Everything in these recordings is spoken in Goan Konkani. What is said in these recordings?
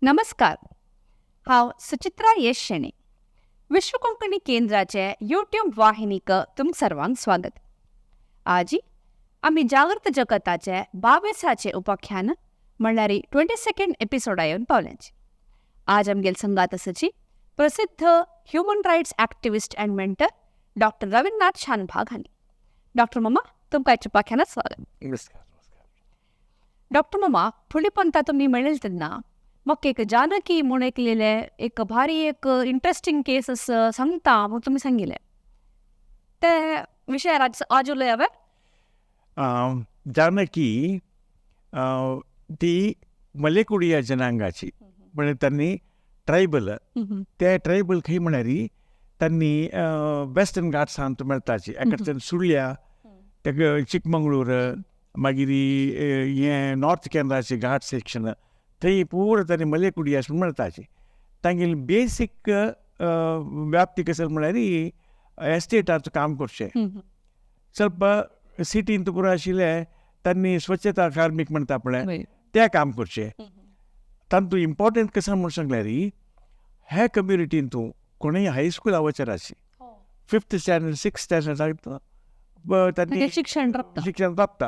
नमस्कार, हांव सुचित्रा येश शेणे. विश्व कोंकणी केंद्राचे यूट्यूब वाहिनीक तुम सर्वांक स्वागत. आजी आमी जागृत जगताचे 22 उपाख्यान म्हणल्यार 22 एपिसोडा येवन पावल्याची. आज आमगेल संगात आसाची प्रसिद्ध human rights activist and mentor doctor Ravindranath Shanbhag हांणी. डॉक्टर मामा, तुमकां आयच्या उपाख्यानात स्वागत. नमस्कार. डॉक्टर मामा, फुडले पंता तुमी मेळिल्ले तेन्ना म्हाका एक जानकी म्हूण एकलेले एक भारी एक इंट्रस्टींग केस आसा सांगता म्हूण तुमी सांगिल्लें, ते विशयार आज आज उलया. जानकी ती मलेकुडिया जनांगाची, म्हणजे त्यांनी ट्रायबल. ते ट्रायबल खंय म्हळ्यार त्यांनी वेस्टर्न घाट्सांत मेळटाची. एकडच्यान सुर्ल्या, तेका चिकमंगळूर, मागीर हें नॉर्थ केनराचे घाट सेक्शन, थंय पुरो तांणी मलेकुडिया म्हूण मेळटाची. तांगेली बेसीक व्याप्ती कसली म्हळ्यार एस्टेटाचो काम करचें. ಸ್ವಲ್ಪ सिटींत पुरो आशिल्ले तांणी स्वच्छता कार्मीक म्हणटा पळय, तें काम करचें. तातूंत इम्पॉर्टंट कसो म्हूण सांगल्यार ह्या कम्युनिटीन तूं कोणूय हायस्कुला वचनाशी, फिफ्थ स्टँडर्ड सिक्स स्टँडर्ड तांणी शिक्षण प्राप्त शिक्षण प्राप्त,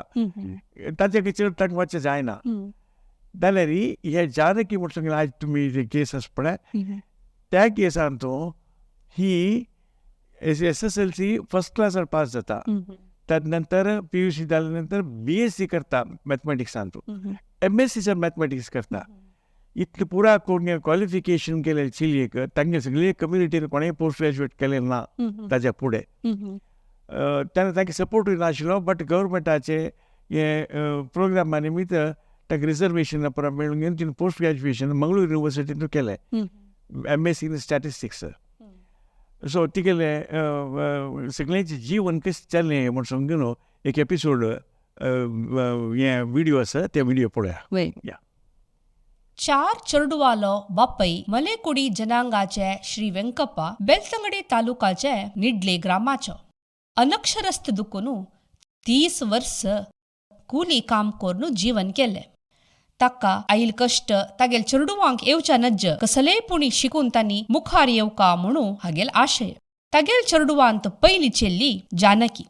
ताचे चड तांकां वचचें जायना. जाल्यार हे जानकी म्हूण सांगलें आज तुमी जे केस आसा पळय, त्या केसान तूं ही SSLC first क्लासार पास जाता. त्यात नंतर PUC जाल्या नंतर BSc करता मॅथमॅटिक्सान, तूं MSc mathematics करता. इतलें पुरा कोण क्वॉलिफिकेशन केलें चलयेक, तांगे सगळे कम्युनिटीन कोणेय पोस्ट ग्रॅज्युएट केलें ना ताच्या फुडें. तेन्ना तांकां सपोर्टूय नाशिल्लो, बट गव्हर्मेंटाचे हे प्रोग्रामा निमित्त ताका रिजर्वेशन पुरा मेळून घेवन तिणें पोस्ट ग्रॅज्युएशन मंगळूर युनिवर्सिटींत केलें, MSc in statistics. सो तिगेलें सगळ्यांचें जीवन कशें चल्लें म्हूण समजून एक एपिसोड हे विडियो आसा, ते विडियो पळोवया. या. चार चेरडुवालो बापय मलेकुडी जनांगाचे श्री वेंकप्पा बेलतंगडी तालुकाचे निडले ग्रामाचो. अनक्षरस्थ दुकुनु 30 वर्स ಕೂಲಿ काम कोर्नु जीवन केले. ताका आईल कश्ट तागेल चेरडुवांक येवच्या नज्ज कसलेय पुणी शिकून तांणी मुखार येवका म्हणू हागेल आशय. तागेल चेरडुवांत पयली चेल्ली जानकी.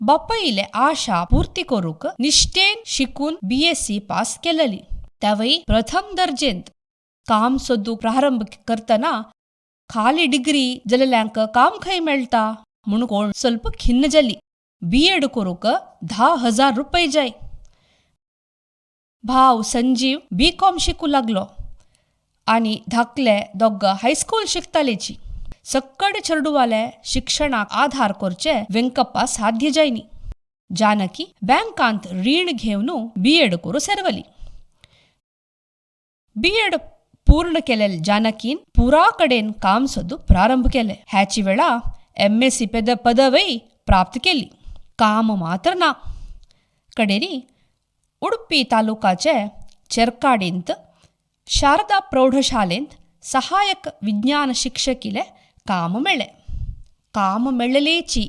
बापयले आशा पूर्ती करूक निश्ठेन शिकून BSc पास केलेली, त्यावय प्रथम दर्जेंत. काम सोदूक प्रारंभ करतना खाली डिग्री जलेल्यांक काम खंय मेळटा म्हूण कोण ಸ್ವಲ್ಪ खिन्न जाली. BEd करूक 10,000 रुपये जाय. भाव संजीव BCom शिकू लागलो आनी धाकले दोग हायस्कूल शिकतालेची. सक्कड चेरडुवाले शिक्षणाक आधार करचे वेंकप्पा साध्य जायनी. जानकी बँकांत रीण घेवन BEd करू सेरवली. BEd पूर्ण केलेल जानकीन पुरा कडेन काम सोदू प्रारंभ केले. ह्याची वेळा MSc पदवी प्राप्त केली. काम मात्र ना. कडेरी उडपी तालुकाचे चेरकाडींत शारदा प्रौढशालेंत सहायक विज्ञान शिक्षकिले काम मेळ्ळे. काम मेळ्ळेची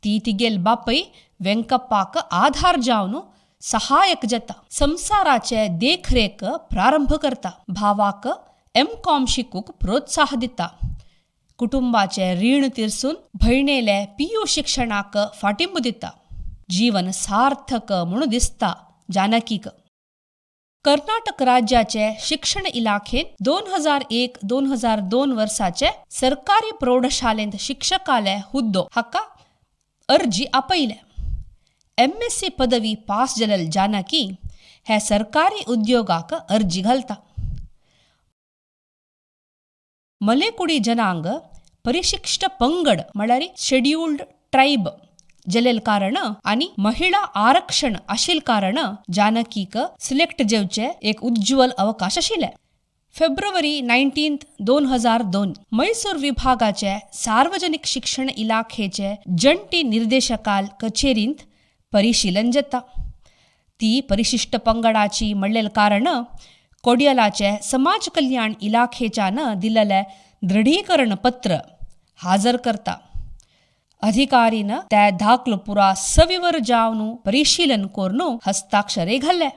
ती तिगेल बापय वेंकप्पाक आधार जावन सहायक जाता. संसाराचे देखरेख प्रारंभ करता. भावाक MCom शिकूक प्रोत्साह दिता. कुटुंबाचे रीण तिरसून भयणेले PU शिक्षणाक फाटिंबू दिता. जीवन सार्थक म्हणून दिसता जानकीक. कर्नाटक राज्याचे शिक्षण इलाखेन 2001-2002 वर्साचे सरकारी प्रौढशालेंत शिक्षकाले हुद्दो हाका अर्जी आपयले. MSc पदवी पास जालेल जानकी हे सरकारी उद्योगाक अर्जी घालता. मलेकुडी जनांग परिशिष्ट पंगड म्हळ्यार शेड्युल्ड ट्रायब जलेल कारण आनी महिला आरक्षण आशिल कारण जानकीक सिलेक्ट जेवचे एक उज्ज्वल अवकाश आशिल्ले. फेब्रुवारी 19 2002 मैसूर विभागाचे सार्वजनिक शिक्षण इलाखेचे जंटी निर्देशकाल कचेरींत परिशीलन जाता. ती परिशिष्ट पंगडाची म्हणलेल कारण कोडियलाचे समाज कल्याण इलाखेच्यान दिलेले दृढीकरण पत्र हाजर करता. अधिकारीन त्या दाखलो पुरा सविवर जावन परिशीलन करून हस्ताक्षरे घाले.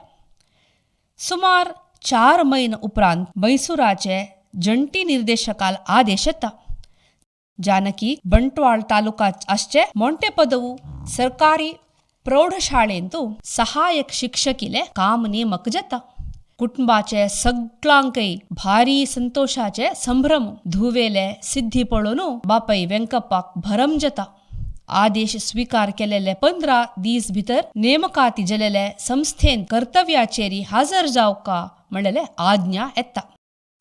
सुमार 4 म्हयने उपरांत मैसुराचे जंटी निर्देशकाल आदेश येता. जानकी बंटवाळ तालुका आसचे मोंटेपदवू सरकारी प्रौढशाळेंतू सहायक शिक्षकीले काम नेमक जाता. कुटुंबाचे सगळ्यांकय भारी संतोषाचे संभ्रम. धुवेले सिद्धी पळोवन बापय वेंकप्पाक भरम जाता. आदेश स्वीकार केलेले 15 दीस भितर नेमकाती जलेले संस्थेन कर्तव्याचेरी हजर जावका म्हणलेले आज्ञा येता.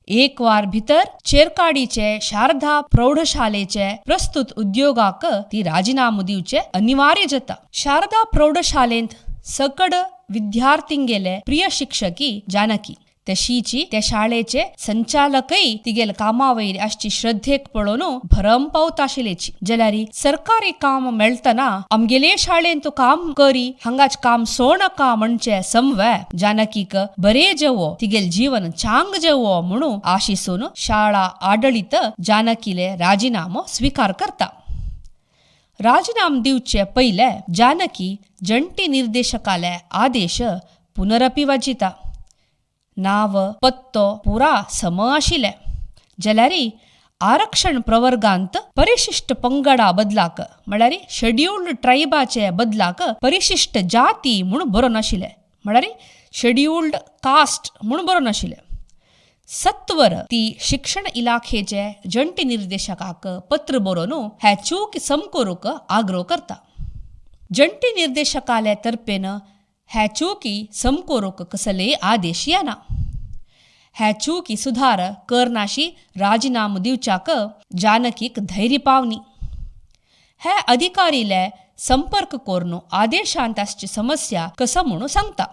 एक वार भितर चेरकाडीचे शारदा प्रौढशालेचे प्रस्तुत उद्योगाक ती राजीनामो दिवचे अनिवार्य जाता. शारदा प्रौढशालेंत सकड विद्यार्थींगेले प्रिय शिक्षकी जानकी. तशीची त्या शाळेचे संचालकय तिगेल कामावयर आसची श्रद्धेक पळोवन भरम पावताशिलेची. जाल्यार सरकारी काम मेळतना आमगेले शाळेंत तूं काम करी हांगाच काम सोणका म्हणचे समवे जानकीक बरे जेवो तिगेल जीवन चांग जेवो म्हणून आशिसून शाळा आडळीत जानकीले राजीनामो स्वीकार करता. राजीनाम दिवचे पयले जानकी जंटी निर्देशकाले आदेश पुनरपी वाजिता. नाव पत्तो पुरा सम आशिल्ले. जाल्यार आरक्षण प्रवर्गांत परिशिष्ट पंगडा बदलाक म्हळ्यार शेड्युल्ड ट्रायबाचे बदलाक परिशिष्ट जाती म्हूण बरोवन आशिल्ले, म्हळ्यार शेड्युल्ड कास्ट म्हूण बरोवन आशिल्ले. सत्वर ती शिक्षण इलाखेचे जंटी निर्देशकाक पत्र बरोवन हे चूक सम करूंक आग्रो करता. जंटी निर्देशकाले तर्फेन हे चुकी सम करूंक कसलेय आदेश येना. हे चुकी सुधार करनाशी राजीनामो दिवच्याक जानकीक धैर्य पावनी. हे अधिकारीले संपर्क करून आदेशांत आसची समस्या कसो म्हणून सांगता.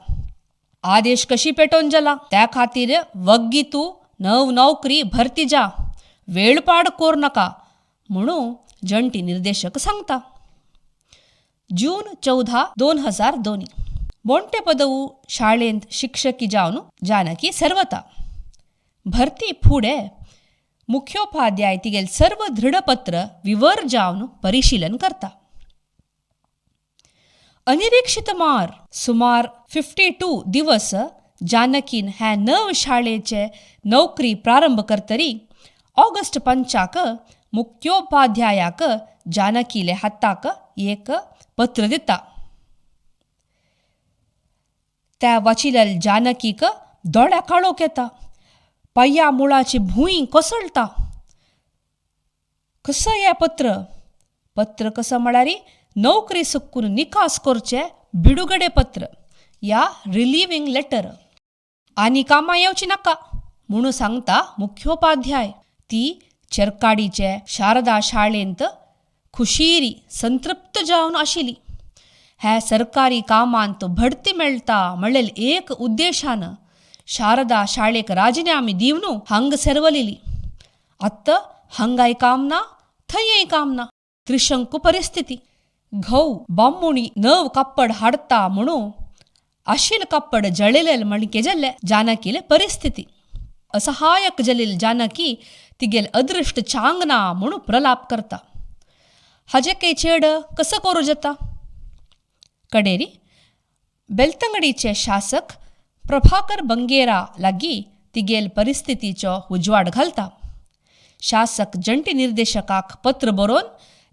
आदेश कशी पेटोवन जाला त्या खातीर वग्गी तूं नव नोकरी भरती जा, वेळ पाड कोर नाका म्हणून जंटी निर्देशक सांगता. जून 14, 2002 मोंटेपदवू शाळेंत शिक्षकी जावन जानकी सर्वता. भरती फुडें मुख्योपाध्याय तिगेल सर्व दृढपत्र विवर जावन परिशीलन करता. अनिरीक्षित मार सुमार 52 दिवस जानकीन ह्या नव शाळेचे नोकरी प्रारंभ करतरी ऑगस्ट 5 मुख्योपाध्यायाक जानकीले हाताक एक पत्र दिता. त्या वाचिलेल जानकीक दोळ्या काळोख येता. पांया मुळाची भूंय कोसळटा. कसं हें पत्र? पत्र कसं म्हळ्यार नोकरी सुकून निकास करचें बिडुगडे पत्र या रिलिव्हिंग लेटर. आनी कामां येवची नाका म्हणून सांगता मुख्योपाध्याय. ती चेरकाडीचे शारदा शाळेंत खुशिरी संतृप्त जावन आशिल्ली. ह्या सरकारी कामांत भडती मेळटा म्हणलेल एक उद्देशान शारदा शाळेक राजिनामे दिवन हांग सेरवलेली. आत्तां हांगाय काम ना, थंयय काम ना. त्रिशंकू परिस्थिती. घोव बामणी नव कापड हाडता म्हणून आशिल कापड जळेलेल म्हणके जाल्ले जानकीले परिस्थिती. असहायक जलील जानकी तिगेल अदृश्ट चांग ना म्हणून प्रलाप करता. हाजे काही चेड कसं करू जाता? कडेरी बेलतंगडीचे शासक प्रभाकर बंगेरा लागीं तिगेल परिस्थितीचो उजवाड घालता. शासक जंटी निर्देशकाक पत्र बरोवन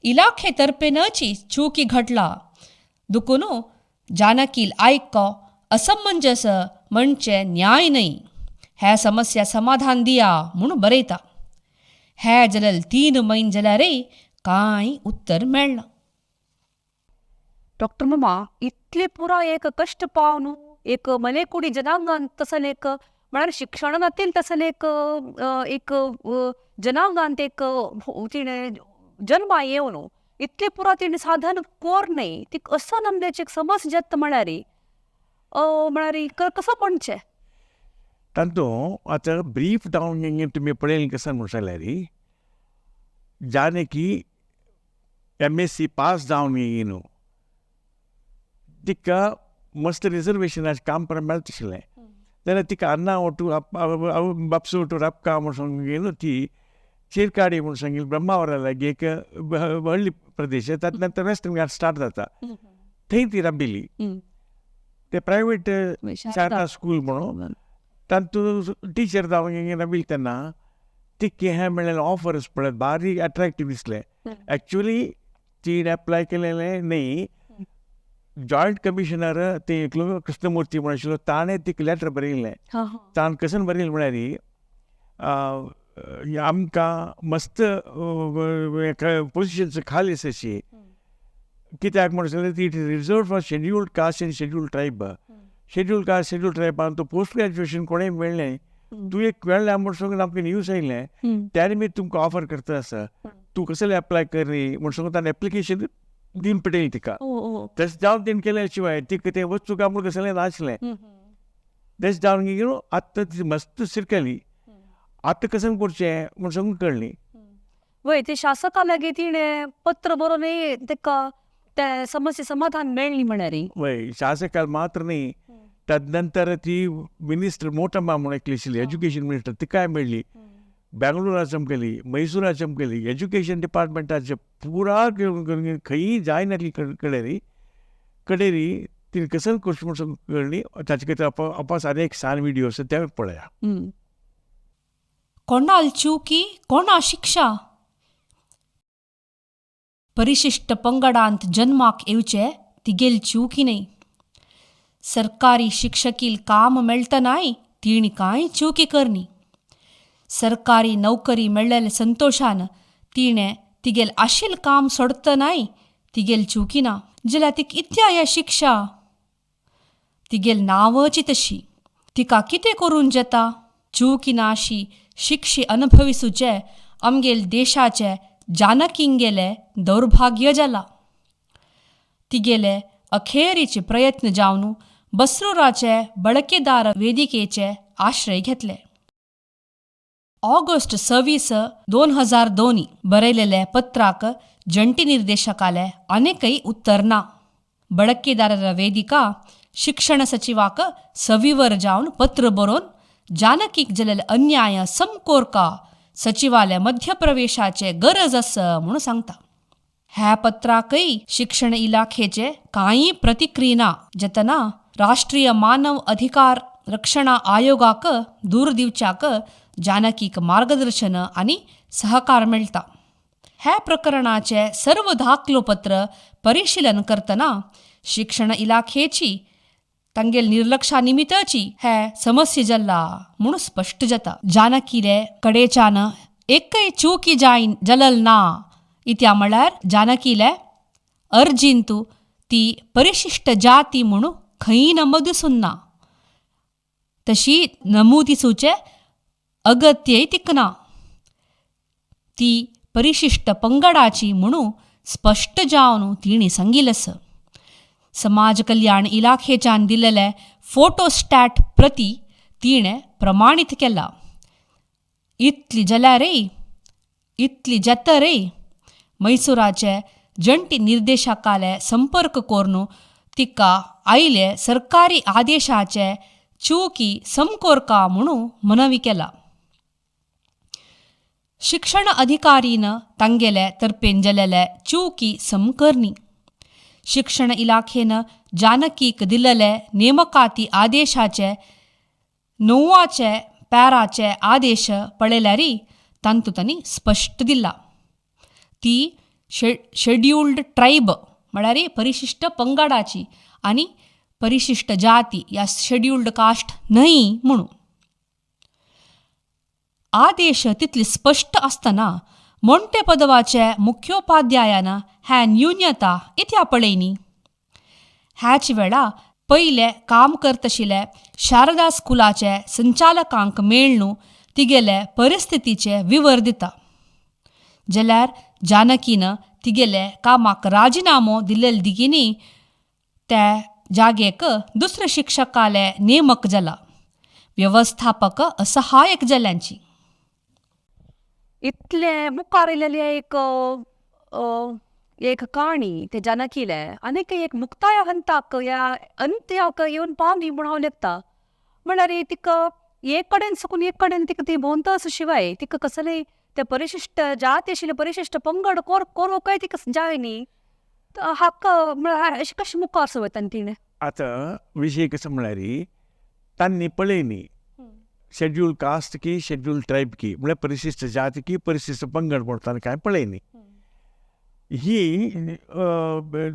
इलाखे तर्फेनची चुकी घडला दुकून जानकील आयको असमंजस म्हणचे न्याय न्हय, ह्या समस्या समाधान दिया म्हणून बरयता. हे जाल्यार 3 म्हयने जाल्यारय कांय उत्तर मेळना. डॉक्टर मामा इतले पुराय एक कश्ट पावन एक मलेकुडी जनांगान तसले एक म्हळ्यार शिक्षणांतील तसले एक एक जनांगांत एक तिणें जल्मा येवन इतले पुरा तिणें साधन कोर न्हय ती असो नमल्याची एक समज जाता म्हळ्यार म्हळ्यार कसो म्हणचें तातूंत आतां ब्रीफ डावन तुमी पळयलें कसं म्हणून जाल्यार जानकी MSc पास जावन येयलो तिका मस्त रिजर्वेशनाचें काम पण मेळटा आशिल्लें जाल्यार तिका अन्ना ओटू बापसू ओटू राबका म्हूण सांगून ती चेरकाडी म्हूण सांगिल्ली ब्रह्मावरा लागीं एक व्हडली प्रदेश तातूंतल्यान वेस्टर्न घाट स्टार्ट जाता थंय ती राबिल्ली. ते प्रायवेट शारदा स्कूल म्हणून तातूंत टिचर जावंक राविल्लें तेन्ना तिका हें मेळ्ळें ऑफर्स पळय बारीक एट्रेक्टीव दिसलें. एक्चुली तिणें एप्लाय केलेलें न्ही, जॉयंट कमिशनर ते एकलो कृष्णमुर्ती म्हण आशिल्लो, ताणें तिका लेटर बरयल्लें. ताणें कशें बरयलें म्हळ्यार आमकां मस्त पोजिशन्स खाली आसा अशी, कित्याक म्हण सांगलें it is reserved for scheduled caste and scheduled tribe. Scheduled caste scheduled ट्रायबान तूं पोस्ट ग्रॅज्युएशन कोणें मेळ्ळें, तूं एक मेळ्ळें म्हण सांगून आमकां न्यूज आयलें, त्या निमित्त तुमकां ऑफर करता आसा, तूं कसलें एप्लाय कर न्ही म्हण सांगून ताणें एप्लिकेशन दिवन पेटयलें तिका. तशें जावन तेणें केलें शिवाय तिका तें वचूं काय म्हूण कसलें नासलें. तशें जावन गेलो आतां ती मस्त शिरकली, आतां कशें करचें म्हूण सांगून कळ्ळी. वय ते शासका लागीं तिणें पत्र बरोवन ताका ते समस्ये समाधान मेळ्ळी म्हळ्यार. वय शासकाल मात्र न्ही, तदनंतर ती मिनिस्टर मोटम्मा म्हूण एकली आशिल्ली एज्युकेशन मिनिस्टर, तिकाय मेळ्ळी. बेंगलोरा चमकली, मैसूरा चमकली, एज्युकेशन डिपार्टमेंटाचे पुरा खंयी जायनासली कडेरी कडेरी तिणें कसं करचें म्हूण कळ्ळी. ताचे खातीर आपास आनी एक सान विडियो आसा तें पळया. कोणाल चुकी कोणा शिक्षा. परिशिष्ट पंगडांत जन्माक येवचे तिगेल चुकी न्हय. सरकारी शिक्षकील काम मेळटनाय तिणी कांय चुकी करनी. सरकारी नोकरी मेळ्ळेले संतोषान तिणें तिगेल आशिल काम सोडतनाय तिगेल चुकी ना. जाल्यार तिका इत्या ह्या शिक्षा, तिगेल नांवची तशी, तिका कितें करून जेता. चुकी ना अशी शिक्षे अनुभविसूचे आमगेल देशाचे जानकींगेले दौर्भाग्य जाला. तिगेले अखेरीचे प्रयत्न जावन बसरुराचे बळकेदार वेदिकेचे आश्रय घेतले. ऑगस्ट 26, 2002 बरयलेले पत्राक जंटी निर्देशकाले अनेकय उत्तर ना. ಬಳಕೆದಾರರ ವೇದಿಕಾ ಶಿಕ್ಷಣ ಸಚಿವಾಕ ಸವಿವರ್ जावन पत्र बरोवन जानकीक जाल्लेले अन्याय समकोरका सचिवालय मध्यप्रवेशाचे गरज आसा म्हणून सांगता. ह्या पत्राकय शिक्षण इलाखेचे कांय प्रतिक्रिया ना. जेतना राष्ट्रीय मानव अधिकार रक्षणा आयोगाक दूर दिवच्याक जानकीक मार्गदर्शन आनी सहकार मेळटा. ह्या प्रकरणाचे सर्व दाखलोपत्र परिशीलन करतना शिक्षण इलाखेची तांगेल निर्लक्षा निमित्ताची हे समस्या जाल्ला म्हणून स्पश्ट जाता. जानकीले कडेच्यान एकय चुकी जायन जलल ना इत्या म्हळ्यार जानकीले अर्जींतू ती परिशिष्ट जाती म्हणून खंय नमूद दिसून ना, तशी नमूद दिसूचे अगत्यय तिका ना. ती परिशिष्ट पंगडाची म्हणून स्पश्ट जावन तिणें सांगिल्लें. समाज कल्याण इलाखेच्यान दिलेले फोटोस्टॅट प्रती तिणें प्रमाणीत केला. इतली जाल्यारय इतली जातरय मैसुराचे जंटी निर्देशकाले संपर्क करून तिका आयले सरकारी आदेशाचे चुकी समकोरका म्हणून मनवी केला. शिक्षण अधिकारीन तांगेले तर्पेन जालेले चुकी समकरणी. शिक्षण इलाखेन जानकीक दिलेले नेमकाती आदेशाचे 9 पॅराचे आदेश पळयल्यार तांतूत तांणी स्पश्ट दिला. ती शेड्युल्ड ट्रायब म्हळ्यार परिशिष्ट पंगडाची आनी परिशिष्ट जाती या शेड्युल्ड कास्ट न्हय म्हणून. आदेश तितले स्पश्ट आसतना मोंटे पदवाचे मुख्योपाध्यायान ह्या न्यून्यता इत्या पळयनी. ह्याच वेळा पयले काम करतशिले शारदा स्कुलाचे संचालकांक मेळ्ळू तिगेले परिस्थितीचे विवर दिता. जाल्यार जानकीन तिगेले कामाक राजिनामो दिल्ले दिगीनी त्या जागेक दुसरे शिक्षकाले नेमक जाला. व्यवस्थापक असहायक जाल्यांची. इतले मुखार येयलेली एक एक काणी ते जानकीले आनीक एक मुक्ताय हंताक ह्या अंत्याक येवन पावली म्हूण हांव लेखता. म्हळ्यार तिका एक कडेन सुकून एक कडेन तिका ती भोंवता शिवाय तिका कसलेय ते परिशिष्ट जाती आशिल्ले परिशिष्ट पंगड कोरोकय तिका जाय न्ही. हाका म्हळ्यार अशें कशें मुखार सो वता तिणें. आतां विशय कसो म्हळ्यार तांणी पळयनी शेड्यूल कास्ट की शेड्यूल ट्रायब की म्हळ्यार परिशिश्ट जाती की परिशिश्ट पंगड म्हणटा कांय पळयनी. ही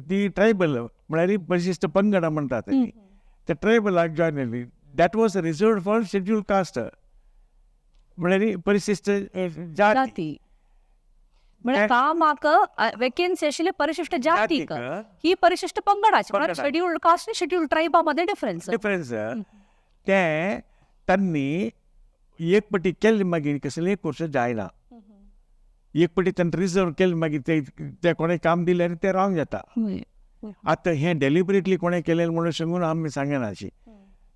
ती ट्रायबल म्हळ्यार परिशिश्ट पंगडां म्हणटात त्या ट्रायबलाक जॉयन जाली. That was reserved for schedule caste म्हळ्यार परिशिश्ट जाती. म्हळ्यार कामाक वेकेन्सी आशिल्ली परिशिश्ट जातीक, ही परिशिश्ट पंगडाची, म्हळ्यार शेड्यूल्ड कास्ट आनी शेड्यूल्ड ट्रायबा मदें डिफरन्स. डिफरन्स तें तांणी एक पटी केल्लें मागीर कसलें कोर्स जायना. एक पटी तांणी रिजर्व केलें मागीर ते कोणें काम दिलें आनी तें रॉंग जाता. आतां हें डेलिबरेटली कोणें केलें म्हणून सांगून आमी सांगना अशी,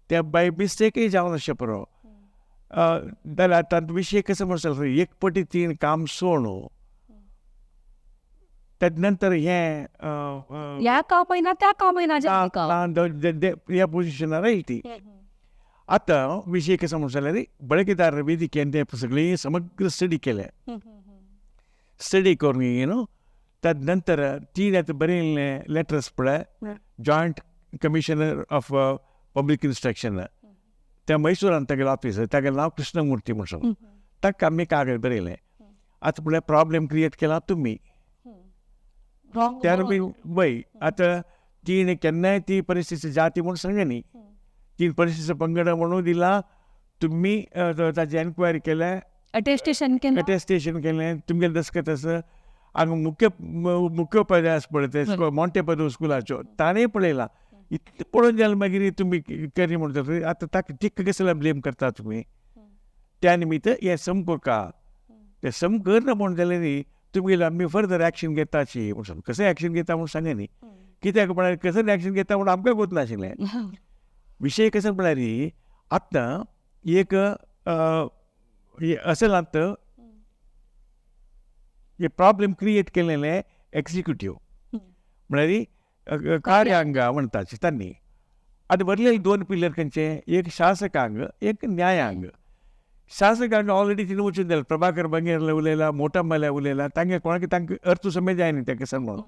ते बाय मिस्टेकय जावन अशें पुरो. जाल्यार आतां विशय कसो म्हणसर एक पटी तीन काम सोडून तेज नंतर हें ह्या काम येना त्या काम येना ह्या पोजिशनार येयली ती. आतां विशय कसो म्हणसर जाल्यार बळकेदार वेदिकेन तें सगळें समग्र स्टडी केलें. स्टडी करून न्हू तेज नंतर तीन आतां बरयल्लें लेटर्स पळय joint commissioner of public instruction त्या मैसुरान तागेलो ऑफिस, तागेलें नांव कृष्णमुर्ती म्हणून, ताका आमी कागद बरयलें. आतां म्हळ्यार प्रॉब्लेम क्रिएट केला तुमी त्यार वय. आतां तिणें केन्नाय ती परिस्थिती जाती म्हूण सांगनी न्ही, ती परिस्थिती पंगड म्हणून दिला तुमी, ताची एनक्वायरी केल्या, अटेस्टेशन केलें, अटेस्टेशन केलें, तुमगेलें दस्खत आसा. हांगा मुख्योपाध्याय आसा पळय ते मॉन्टेपदो स्कुलाच्यो, ताणें पळयलां. इतलें पळोवन जाल्यार मागीर तुमी करी म्हणटा आतां ताका तिका कसले ब्लेम करता तुमी. त्या निमित्त हें सम करका, तें सम करना म्हूण जाल्यार तुमगेलें आमी फर्दर एक्शन घेताची म्हूण सांग. कशें एक्शन घेता म्हूण सांगना न्ही, कित्याक म्हळ्यार कसलें एक्शन घेता म्हूण आमकां गोत नाशिल्लें. विशय कसो म्हळ्यार आतां एक अशें आतां हे प्रॉब्लेम क्रिएट केलेलें एक्झिक्युटीव म्हळ्यार कार्यांग म्हणटाचे तांणी. आतां वरलेले दोन पिलर खंयचे, एक शासकांग एक न्यायांग. शासकांग ऑलरेडी तिणें वचून दिलें, प्रभाकर बंगेरला उलयला, मोटा मल्या उलयला, तांगे कोणाक तांकां अर्थ समेत जायना तें कशें म्हणून.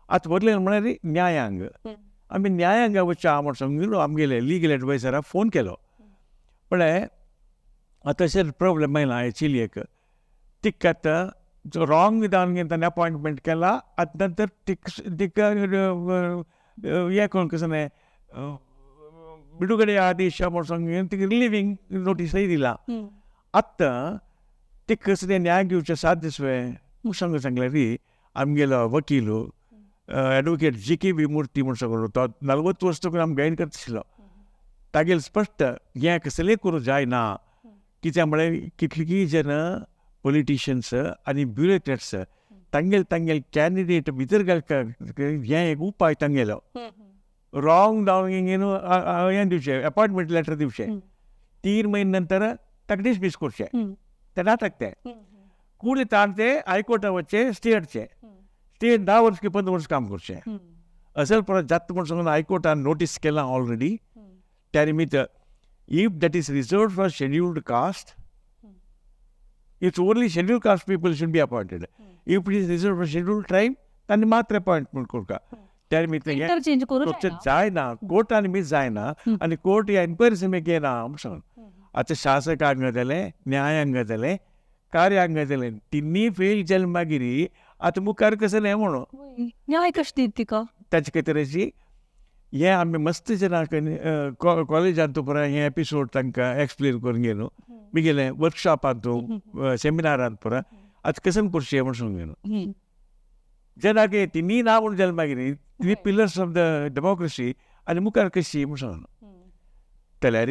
आतां वरलेलें म्हळ्यार न्यायांग. आमी न्यायांगा वचच्या म्हण सांगून आमगेले लिगल एडवायजराक फोन केलो. पळय आतां अशें प्रॉब्लेम आयला हे चलयेक, तिका आतां जो रॉंग जावन ताणें अपॉयंटमेंट केला. आतां नंतर तिका हें करून कसो न्हय बिडुगडे आदेश म्हण सांगून तिका रिलिवींग नोटीसय दिला. आतां तिका कसलें न्याय घेवचें सात दीस वे सांगून सांगल्यार आमगेलो वकील advocate G K V Murthy म्हूण सांगलो, तो 40 वर्स तुका आमकां गायड करता आशिल्लो. तागेलें स्पश्ट हें कसलें करूं जायना, कित्याक म्हळ्यार कितलीं जाणां पॉलिटिशियन्स आनी ब्युरोक्रेट्स तांगेले तांगेले कॅन्डिडेट भितर घालता, हें एक उपाय तांगेलो. रॉंग डावनिंग हें दिवचें, अपॉयंटमेंट लेटर दिवचें, 3 म्हयने नंतर ताका डिसमीस करचें, तें नाटक तें. कूड ताण ते हायकोर्टा वचचें, स्टे हाडचें, स्टे 10 वर्स की 15 वर्स काम करचें. असल परत जाता म्हूण सांगून हायकोर्टान नोटीस केलां ऑलरेडी. त्या निमित्त if that is reserved for scheduled caste, it's only scheduled caste people should be appointed. If it is reserved for scheduled tribe, तांणी मात्र अपॉयंटमेंट करता. त्या निमित्त इंटरचेंज करूं जायना, कोर्टान बी जायना आनी कोर्ट ह्या एनक्वायरी समेक येना म्हूण सांगून. आतां शासकांग जालें, न्यायांग जालें, कार्यांग जालें, तिन्ही फेल जालें मागीर आतां मुखार कसलें म्हणून न्याय कशें दित तिका ताचे खातीर अशी हें आमी मस्त जाणां कॉलेजांत पुराय हें एपिसोड तांकां एक्सप्लेन करून घेवन मुगेलें वर्कशॉपांत सेमिनारांत पुराय आतां कशें करचें म्हूण सांगून घेवन जेन्ना की तिन्ही ना म्हूण जालें मागीर three pillars of the democracy आनी मुखार कशी म्हूण सांगून. जाल्यार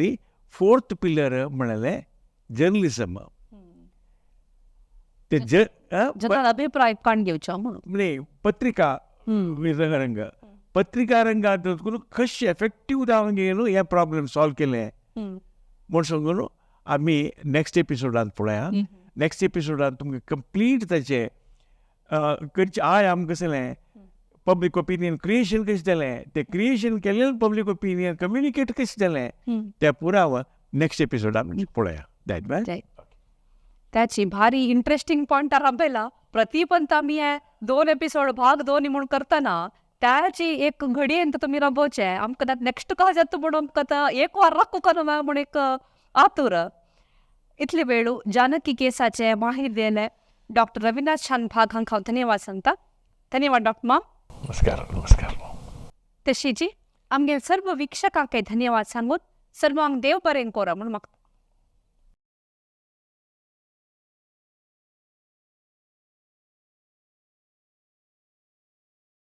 फोर्थ पिलर म्हणलें जर्नलिजम. ते अभिप्राय काण घेवचो म्हणून न्ही पत्रिका रंग पत्रिका रंगांत कशें एफेक्टीव जावन घेवन हें प्रॉब्लम सॉल्व केलें म्हूण सांगून आमी नेक्स्ट एपिसोडांत पळया. नेक्स्ट एपिसोडांत तुमकां कंप्लीट ताचें खंयचें I आमकां कसलें पब्लीक ओपिनियन क्रिएशन कशें जालें, तें क्रिएशन केलें पब्लीक ओपिनियन कम्युनिकेट कशें जालें तें पुराव नेक्स्ट एपिसोडांत पळया. जायत त्याची भारी इंट्रस्टिंग पॉयंट राबयला प्रतिपंत आमी हे 2 एपिसोड भाग 2 म्हूण करतना त्याची एक घडयेन तुमी राबोवचें आमकां नेक्स्ट का जाता म्हणून आमकां आतां एक वार राखू का म्हूण एक आतुर. इतले वेळू जानकी केसाचे माहिती दिले डॉक्टर रविनाथ शानभाग हांकां हांव धन्यवाद सांगता. धन्यवाद डॉक्टर माम. नमस्कार, नमस्कार. तशीची आमगे सर्व वीक्षकांकय धन्यवाद सांगून सर्वांक देव बरें कोरा म्हूण मागता.